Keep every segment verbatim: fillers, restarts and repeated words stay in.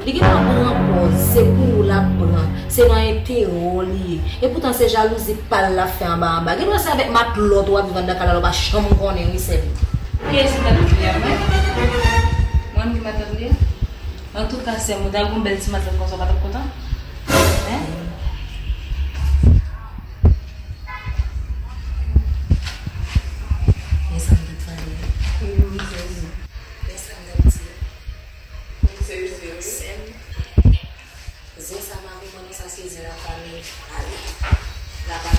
Li gen dwa pran pòz, se pou ou l ap pran, se nan enterè w li ye. Epoutan se jalouzi pa l l ap fè anba anba. Gen dwa se avèk matlòt w ap viv anndan kay la, w pa janm konnen wi sè m. Kiyès ki matlòt li a, mwen? Mwen ki matlòt li a? Antouka sè m, ou ta gon bèl ti matlòt konsa, ou pa t ap kontan? Hein? Men sa m t ap pale. Men sa m t ap di. Sèm, sèm. Zen sa mari mwen, non, sa se zen lafanmi. Ale. Laba.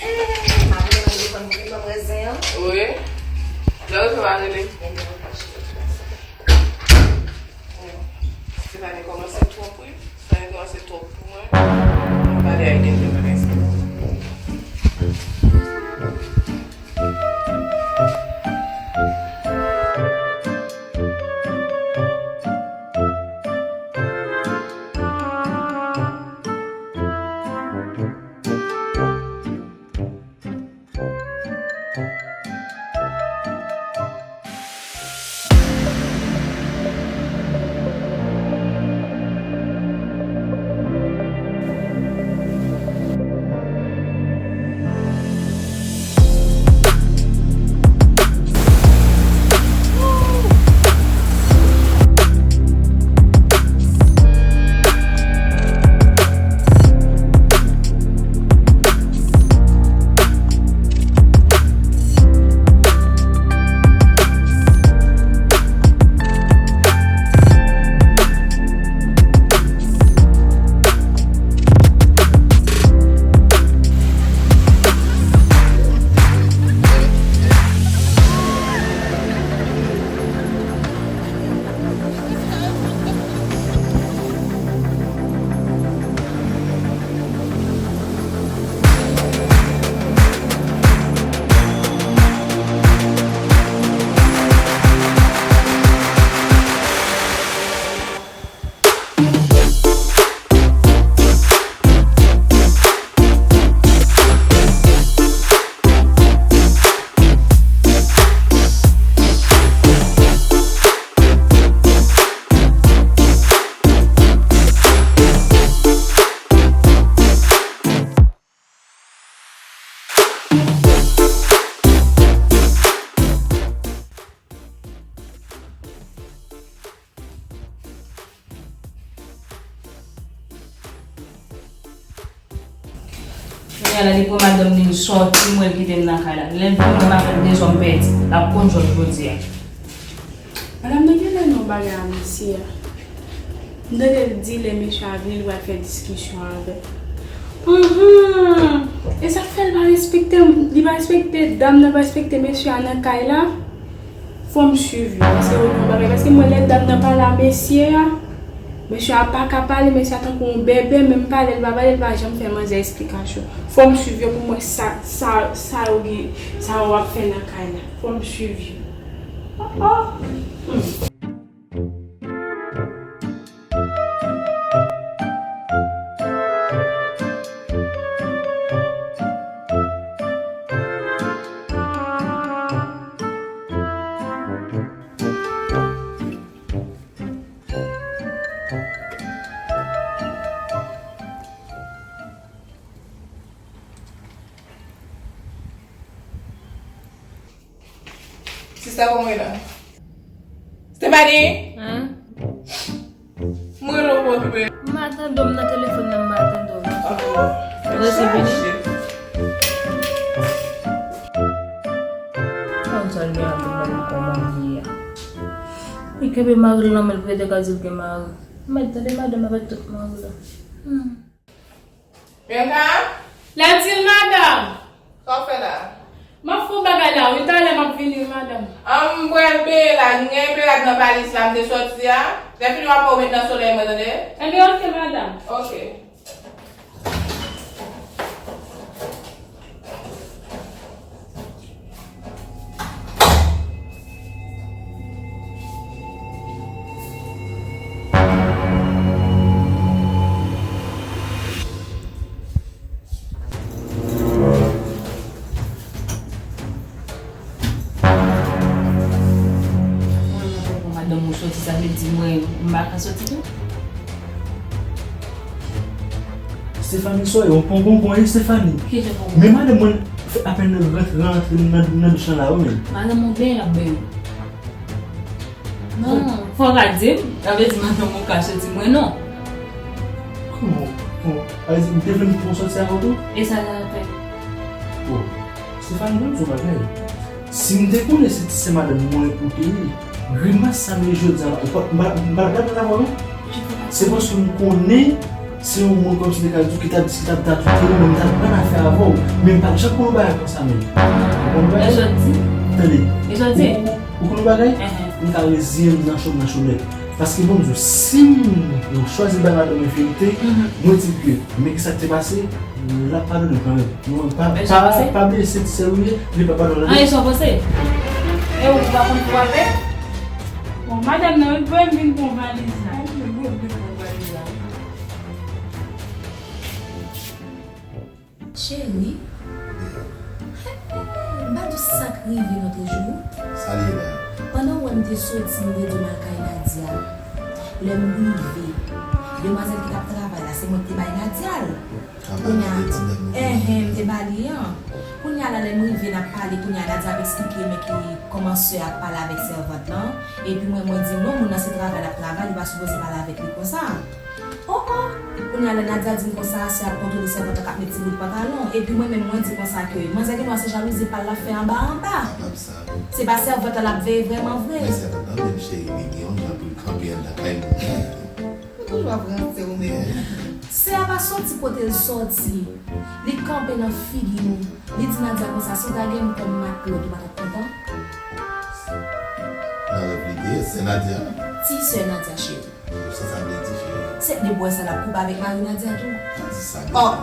Eh, mari mwen, mwen, mwen, mwen, mwen, zen an. Wi. Lè w rive, w a rele. Ebyen, ok, cheri. Stefani kòmanse twòp, wi. Stefani kòmanse twòp pou mwen. Mwen pale ak Denise, mwen espere. Kounye a la, li pran madanm li, l sòti, m wè l kite m nan kay la. Lè l vini, mwen m ap fè dezòm pèdi. L ap konn jòj jodi a. Madanm nan genlè nan bagay a mesye a. M tande l di lè mesye a vini, li pral fè diskisyon avè l. Uhmm. E sa k fè l pa respekte m, li pa respekte dam nan, pa respekte mesye a nan kay la. Fò m swiv yo, paske yo gen yon bagay. Paske mwen, lè dam nan pale a mesye a, mesye a pa ka pale, mesye a tankou yon bèbè, menm pale, l pa pale, l pa janm fè manzè esplikasyon. Fò m swiv yo pou m wè sa, sa, sa yo gen, sa yo ap fè nan kay la. Fò m swiv yo. Oh, oh. Hmm. Sista, kòman w ye la? Stephanie? Hein? Mwen rele w pa okipe. M pa tande w, m nan telefòn nan, m pa tande w. Resi vini. Kòm sa l gen anpil nan kòman li ye a. Li kenbe mari l nan men l pou yo te ka di l gen mari. Mèt tande madanm avèk tout mari l. Hmm. Bianca? Latil, madanm! Sa w fè la? M ap fè yon bagay la, wi, talè m ap vini, wi, madanm. An, m pral peye la, m gen peye la nan valiz la, m te sòti a. Lè fini w ap wè w met nan solèy mwen, tande? Ebyen, oke, madanm. Oke. Sa vle di mwen, m pa ka soti tou? Stephanie, sa w ye? Ou pran bonbon, wi, Stephanie? Ki jan bonbon? Men madanm mwen fè apèn rantre, rantre nan, nan douch lan la, wi, men. Madanm mwen benyen, l ap benyen. Non, fò w ka di m. Sa vle di madanm mwen ka soti mwen, non. Kòman? Bon, sa vle di m te vle m pran sòti avè w tou? E sa l ap fè? Bon, Stephanie, ban m di w yon bagay. Si m te konnen se ti sè madanm mwen ou te ye, grimas sa m ye jodi a la, ou pa, m pa, m pa t ap dakò avè w, non. Se paske m konnen se yon moun kòmsi te ka di w ki t ap di, ki t ap tatouke ou, men m t ap pran afè avè w. Men m pa t janm konn yon bagay konsa, men. Ou konn yon bagay? E jodi? Tande. E jodi? Ou, ou, ou konn yon bagay? Ehe. M ka reziyen m nan cho, nan cho nèt. Paske bon, m di w, si m chwazi bay madanm mwen verite, mwen di l ke, men ki sa k te pase, l ap padone kanmenm. Non, pa, pa, pa bliye se ti sè ou ye, li p ap padone. An, e sa w panse? E ou pa konn frape? Bon, madanm nan, wi, voye m vin pran valiz la. Cheri, m pa di w sa k rive lòt jou. Sa l ye la? Pandan w wè m te soti, m redi m al kay Nadia. Lè m rive, demwazèl ki t ap travay la, se mwen ki te bay Nadia l. Kounye a, enhen, m te ba li an. Kounye a la, lè m rive, n ap pale, kounye a, Nadia ap eksplike men ki kòman sè a ap pale avèk sèvant lan. Epi mwen, mwen di, non, moun nan se travay l ap travay, li pa sipoze pale avèk li konsa. O, o! Kounye a, lè Nadia di m konsa, sè a ap kontwole sèvant lan k ap met ti bout pantalon. Epi mwen menm, mwen di konsa ke manzè gendwa se jalouzi pa l l ap fè anba anba. Se pa sèvant lan l ap veye vrèman vre. Men sèvant lan menm, cheri, li gen yon jan pou l kanpe anndan kay moun nan. Ou toujou ap ranse ou menm. Sè a pa soti kote l soti. Li kanpe nan figi nou. Li di Nadia konsa, si w ta gen m kòm matlòt, ou pa t ap kontan? Nan rèv li te ye, sè Nadia. Ti sè Nadia, cheri. Sa sa vle di, cheri? Se de bwè sa l ap koupe avèk mari Nadia tou. Di sa. Oh!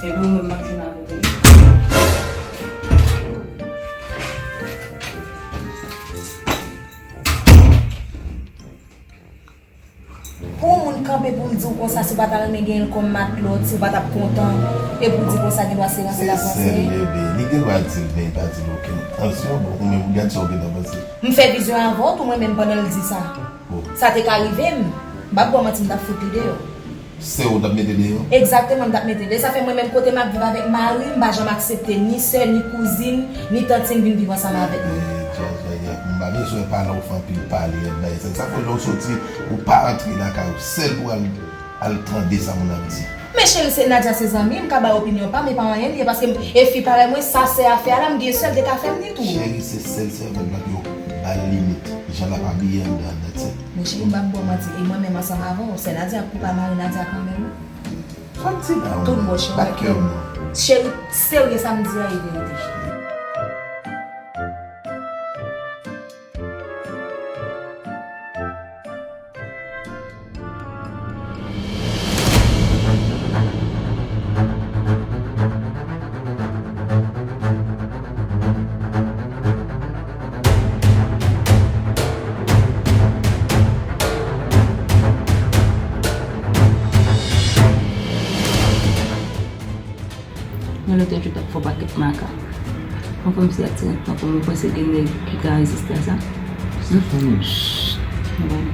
E pou mwen, m ap jwenn avè w. Pou yon moun kanpe pou l di w konsa, si w pa ta renmen genyen l kòm matlòt, si w pa t ap kontan, e pou w di konsa, gendwa se ranse l ap ranse. Se sè l, bebe. Li gendwa di l, men li pa di l okenn. Tansyon, bon, ou menm, ou gad sa w gentan panse. M fè vizyon avè w tou mwen menm pandan l di sa. Bon. Sa te ka rive m. M p ap ba w manti, m t ap fout li deyò. Sè w t ap mete deyò? Egzakteman, m t ap mete l. E sa fè mwen menm kote m ap viv avèk mari m, m pa janm aksepte ni sè, ni kouzin, ni tantin vin viv ansanm avèk mwen. E, djazz la, y ap, m pa bezwen pale, ou fè anpil pale, ann bagay sa. Sa fè lè w soti, ou pa antre lakay ou sèl pou al, al tande sa moun ap di. Men cheri, se Nadia se zanmi m, m ka bay opinyon pa m, e pa anyen li ye, paske m, e fi parèy mwen, sa sè a fè a la, m gen sè l te ka fè m li tou. Cheri, se sèl sèvant lan ke w ba l limit, jan l ap abiye anndan an, that's it. Men cheri, m p ap ba w manti, e mwen menm ansanm avè w, sè Nadia ap koupe a mari Nadia kanmenm. Sa w di la, tout bò cheri. Bat kè w non. Cheri, serye sa m di a e verite. Yon lòt jou t ap fè yon pakèt makak. Mwen kòmsi atire nan kò m, mwen panse gen nèg ki ka reziste a sa. Se fanmi. Chut, mwen.